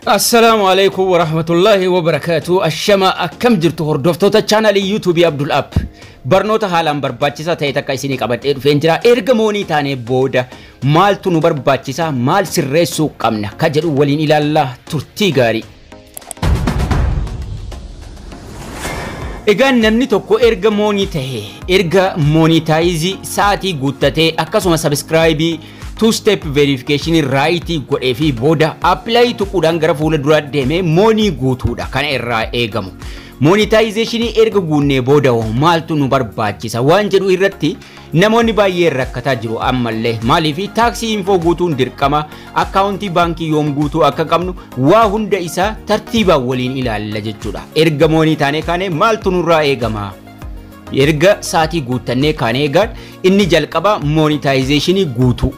Assalaamu alaikum warahmatullahi wabarakaatu. Ashama, akkam jirtu hordoftoota chaanalii YouTubeii Abdul App? Barnoota haalaan barbaachisaa ta'e takka isinii qabadhee dhufeen jira. Erga moonii taanee booda maaltu nu barbaachisaa, maal sirreessuu qabna ka jedhu waliin ilaallaa. Turtii gaarii. Egaa namni tokko erga moonii ta'e, erga monetize sa'aatii guuttatee, akkasuma subscribe, two step verification right godhee fi booda apply tuquudhaan gara fuula duraa deemee moonii guutuudha kana irraa eegamu. Monetization erga guunnee booda maaltu nu barbaachisa waan jedhu irratti namoonni baay'een rakkataa jiru ammallee. Maaliif? Tax info guutuun dirqama, akkaawuntii baankii yoom guutuu akka qabnu, waa hunda isaa tartiibaan waliin ilaalla jechuudha. Erga moonii taanee kaanee maaltu nurraa eegama? Erga sa'aatii guuttannee kaanee, egaan inni jalqaba monetization guutuu.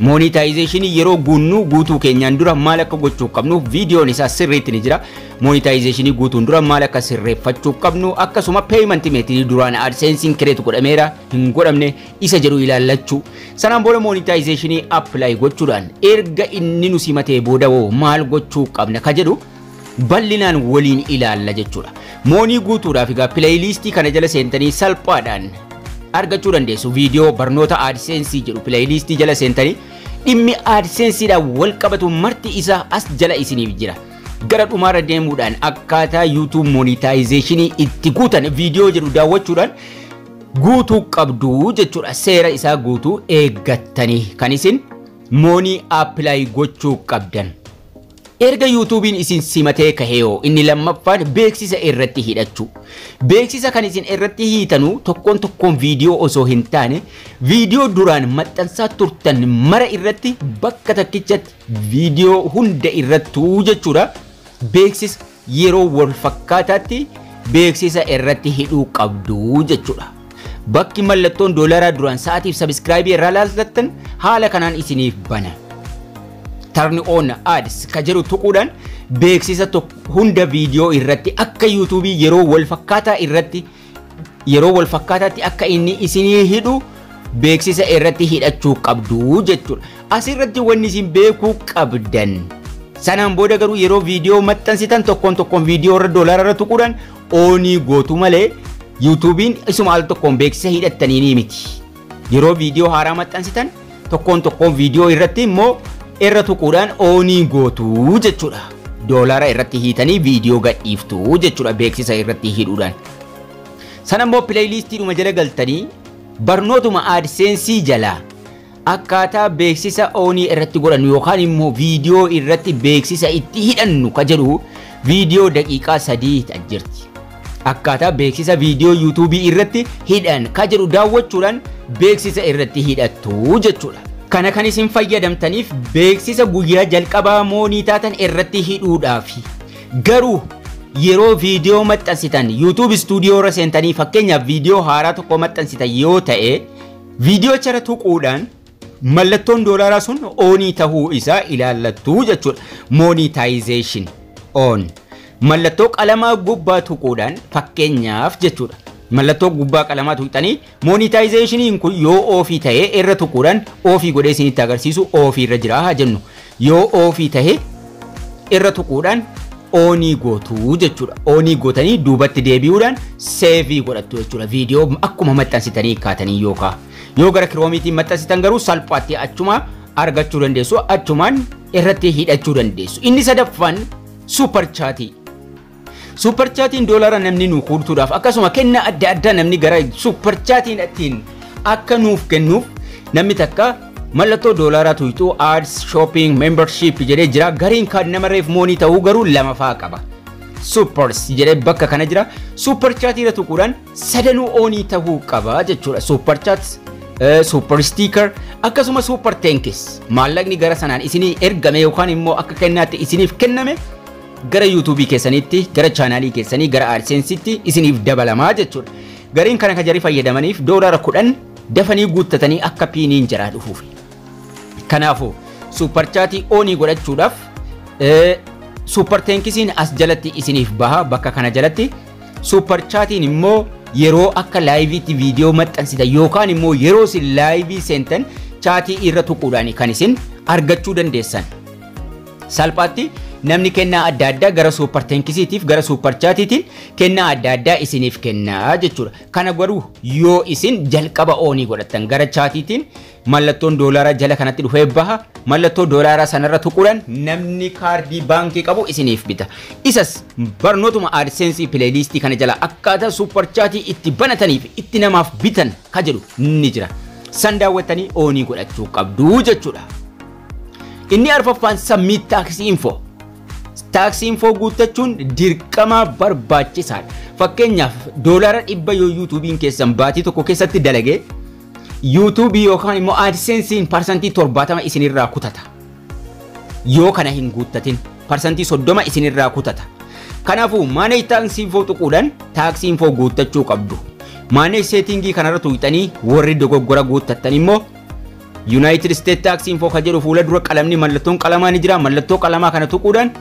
Monetization yeroo guunnu, guutuu keenyaan dura maal akka gochuu qabnu viidiyoon isaa sirriitti ni jira. Monetization guutuun dura maal akka sirreeffachuu qabnu, akkasuma payment method duraan AdSense create godhameera hin godhamne isa jedhu ilaallachuu. Sanaan booda monetization apply gochuudhaan erga inni nu simatee booda maal gochuu qabna ka jedhu bal'inaan waliin ilaalla jechuudha. Moonii guutuudhaaf egaa playlistii kana jala seentanii salphaadhaan argachuu dandeessu. Viidiyoo barnoota AdSense jedhu playlistii jala seentanii dhimmi AdSenseedhaan wal qabatu marti isaa as jala isiniif jira. Gara dhumaarra deemuudhaan akkaataa YouTube monetization itti guutan viidiyoo jedhu daawwachuudhaan guutuu qabdu jechuudha. Seera isaa guutuu eeggattanii kan isin moonii apply gochuu qabdan. Erga YouTubeiin isin simatee kahee, inni lammaffaan beeksisa irratti hidhachuu. Beeksisa kan isin irratti hiitanu tokkoon tokkoon viidiyoo osoo hin taane, viidiyoo duraan maxxansaa turtan mara irratti, bakka takkichatti viidiyoo hunda irrattuu jechuudha. Beeksisa yeroo wal fakkaataatti beeksisa irratti hidhuu qabdu jechuudha. Bakki mallattoon doolaraa duraan sa'aatiif subscribe irraa laallattan haala kanaan isiniif bana. Turn on ads ka jedhu tuquudhaan beeksisa hunda viidiyoo irratti akka YouTubeii yeroo wal fakkaataa irratti, yeroo wal fakkaataatti akka inni isinii hidhu beeksisa irratti hidhachuu qabdu jechuudha. Asirratti wanni isin beekuu qabdan, sanaan booda garuu yeroo viidiyoo maxxansitan tokkoon tokkoon viidiyoo irra doolaara irra tuquudhaan on gootu malee YouTubeiin isuma al tokkoon beeksisa hidhattanii ni miti. Yeroo viidiyoo haaraa maxxansitan tokkoon tokkoon viidiyoo irratti immoo irra tuquudhaan on gootu jechuudha. Doolaara irratti hiitanii viidiyoo gadhiiftu jechuudha beeksisa irratti hidhuudhaan. Sana immoo playlistiidhuma jala galtanii barnootuma AdSense jalaa akkaataa beeksisa on irratti godhannu yookaan immoo viidiyoo irratti beeksisa itti hidhannu ka jedhu viidiyoo daqiiqaa 3 jirti. Akkaataa beeksisa viidiyoo YouTubeii irratti hidhan ka jedhu daawwachuudhaan beeksisa irratti hidhattu jechuudha. Kana kan isin fayyadamtaniif beeksisa guyyaa jalqabaa moonii taatan irratti hidhuudhaafi. Garuu yeroo viidiyoo maxxansitan YouTube Studio irra seentanii, fakkeenyaaf viidiyoo haaraa tokko maxxansitan yoo ta'e, viidiyoo chara tuquudhaan mallattoon doolaaraa sun on tahuu isaa ilaallattu jechuudha. Monetization on. Mallattoo qalamaa gubbaa tuquudhaan fakkeenyaaf jechuudha. Mallattoo gubbaa qalamaa tuqxanii monetizationiin kun yoo off ta'e irra tuquudhaan off godhee isinitti agarsiisu, off irra jira haa jennu. Yoo off ta'e irra tuquudhaan on gootu jechuudha. On gootanii duubatti deebi'uudhaan save godhattu jechuudha. Viidiyoo akkuma maxxansitanii kaatanii yookaan yoo gara Chromeiitiin maxxansitan garuu salphaatti achuma argachuu dandeessu, achumaan irratti hidhachuu dandeessu. Inni sadaffaan super chat. Super chatiin doolaara namni nu kuutuudhaaf, akkasuma kennaa adda addaa namni gara super chatiin ittiin akka nuuf kennuuf, namni takka mallattoo doolaaraa tuyxuu ads, shopping, membership jedhee jira. Gariin kan nama reef moonii ta'uu garuu lama faa qaba. Supers jedhee bakka kana jira. Super chatiirra tuquudhaan sadanuu on ta'uu qaba jechuudha. Super chat, super sticker, akkasuma super thanks, maallaqni gara sanaan isinii ergame yookaan immoo akka kennaatti isiniif kenname gara YouTubeii keessanitti, gara chaanaalii keessanii, gara AdSensetti isiniif dabalamaa jechuudha. Gariin kana kan jarri fayyadamaniif doolaara 10 dafanii guuttatanii akka PINiin jaraa dhufuuf. Kanaafuu super chat on godhachuudhaaf super thanksiin as jalatti isiniif baha bakka kana jalatti. Super chatiin immoo yeroo akka liveiitti viidiyoo maxxansitan yookaan immoo yeroo isin live seentan chat irra tuquudhaan kan isin argachuu dandeessan. Salphaatti Namni kennaa adda addaa gara Super Thanksiitiif, gara Super Chatiitiin kennaa adda addaa isiniif kennaa jechuudha. Kana garuu yoo isin jalqaba on godhattan, gara chatiitiin mallattoon doolaaraa jala kanatti dhufee baha. Mallattoo doolaaraa sanarra tuquudhaan namni kaardii baankii qabu isiniif bita. Isas barnootuma AdSense playlistii kana jala akkaataa Super Chatii itti banataniif itti namaaf bitan ka jedhu ni jira. San daawwattanii on godhachuu qabdu jechuudha. Inni arfaffaan submit tax info. Tax info guuttachuun dirqama barbaachisaadha. Fakkeenyaaf, $100 yoo YouTubeiin keessan baatii tokko keessatti dalagee, YouTubeii yookaan immoo AdSensiin 70% isinirraa kutata. Yoo kana hin guuttatin 30% isinirraa kutata. Kanaafuu manage tax info tuquudhaan tax info guuttachuu qabdu. Manage settingii kanarra tuqxanii warri dogoggora guuttattan immoo United States Tax Info ka jedhu fuula dura qalamni, mallattoon qalamaa ni jira. Mallattoo qalamaa kana tuquudhaan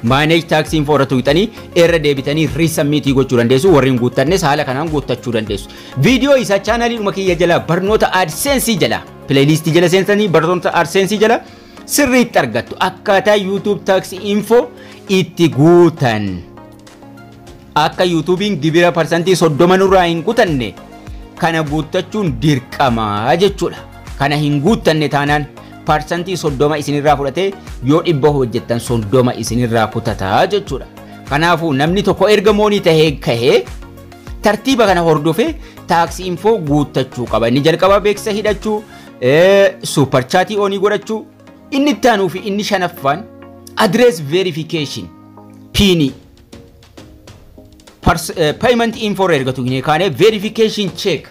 manage tax info irra tuqxanii irra deebitanii resubmitii gochuu dandeessu. Warri hin guuttannes haala kanaan guuttachuu dandeessu. Viidiyoo isaa channeliidhuma kiyya jala, barnoota AdSense jala, playlistii jala seensanii barnoota AdSense jala sirriitti argattu akkaataa YouTube tax info itti guutan. Akka YouTubeiin gibira 30% nurraa hin kutanne kana guuttachuun dirqamaa jechuudha. Kana hin guuttanne taanaan 30% isinirraa fudhatee yoo 100 hojjettan 30 isinirraa kutataa jechuudha. Kanaafuu namni tokko erga money tahee kahee tartiiba kana hordofee tax info guuttachuu qaba. Inni jalqaba beeksisa hidhachuu, Super Chatii on godhachuu, inni itti aanuu fi inni shanaffaan address verification PINii. Payment info irra ergatu kaanee verification check.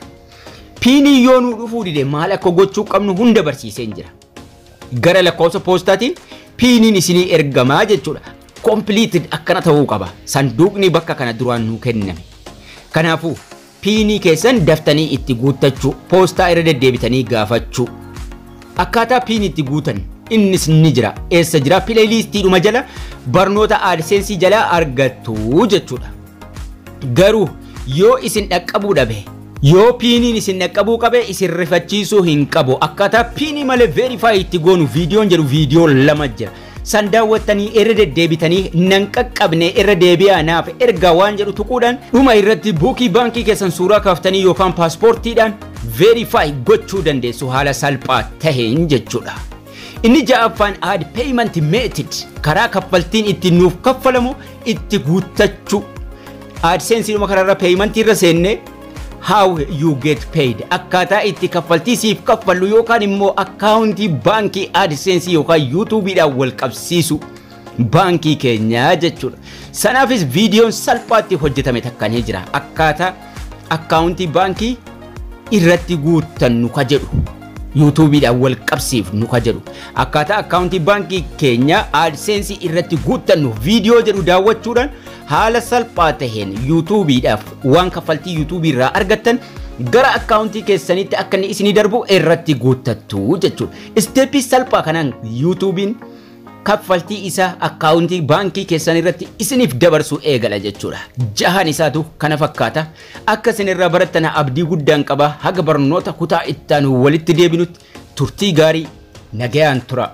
PINii yoo nuu dhufuu dide maal akka gochuu qabnu hunda barsiiseen jira. Gara lakkoofsa poostaatiin PINiin isinii ergamaa jechuudha. Completed akkana ta'uu qaba. Sanduuqni bakka kana duraan nuu kenname. Kanaafuu PINii keessan daftanii itti guuttachuu, poostaa irra deddeebitanii gaafachuu. Akkaataa PINii itti guutan innis ni jira. Eessa jira? Playlistiidhuma jala, barnoota AdSense jala argattu jechuudha. Garuu yoo isin dhaqqabuu dhabe, yoo PINiin isin dhaqqabuu qabe, isin rifachiisuu hin qabu. Akkaataa PINii malee verify itti goonu viidiyoon jedhu viidiyoo lama jira. San daawwattanii irra deddeebitanii nan qaqqabne, irra deebi'aa naaf ergaa waan jedhu tuquudhaan dhuma irratti bookii baankii keessan suuraa kaaftanii yookaan paaspoortiidhaan verify gochuu dandeessu haala salphaa taheen jechuudha. Inni ja'affaan add payment method, karaa kaffaltiin itti nuuf kaffalamu itti guuttachuu. AdSense dhuma karaarra payment irra seenne, how you get paid, akkaataa itti kaffaltii siif kaffallu yookaan immoo akkaawuntii baankii AdSense yookaan YouTubeiidhaan wal qabsiisu baankii keenyaa jechuudha. Sanaafis viidiyoon salphaatti hojjetame takka ni jira. Akkaataa akkaawuntii baankii irratti guuttannu ka jedhu, YouTubeiidhaan wal qabsiifnu ka jedhu, akkaataa akkaawuntii baankii keenya AdSense irratti guuttannu viidiyoo jedhu daawwachuudhaan haala salphaa taheen YouTubeiidhaaf waan kaffaltii YouTubeii irraa argattan gara akkaawuntii keessanitti akka inni isinii darbu irratti guuttattu jechuudha. Steppii salphaa kanaan YouTubeiin kaffaltii isaa akkaawuntii baankii keessan irratti isiniif dabarsuu eegala jechuudha. Jahan isaatu kana fakkaata. Akka isin irraa barattan abdii guddaan qaba. Haga barnoota kutaa ittaanu walitti deebinutti turtii gaarii, nagayaan tura.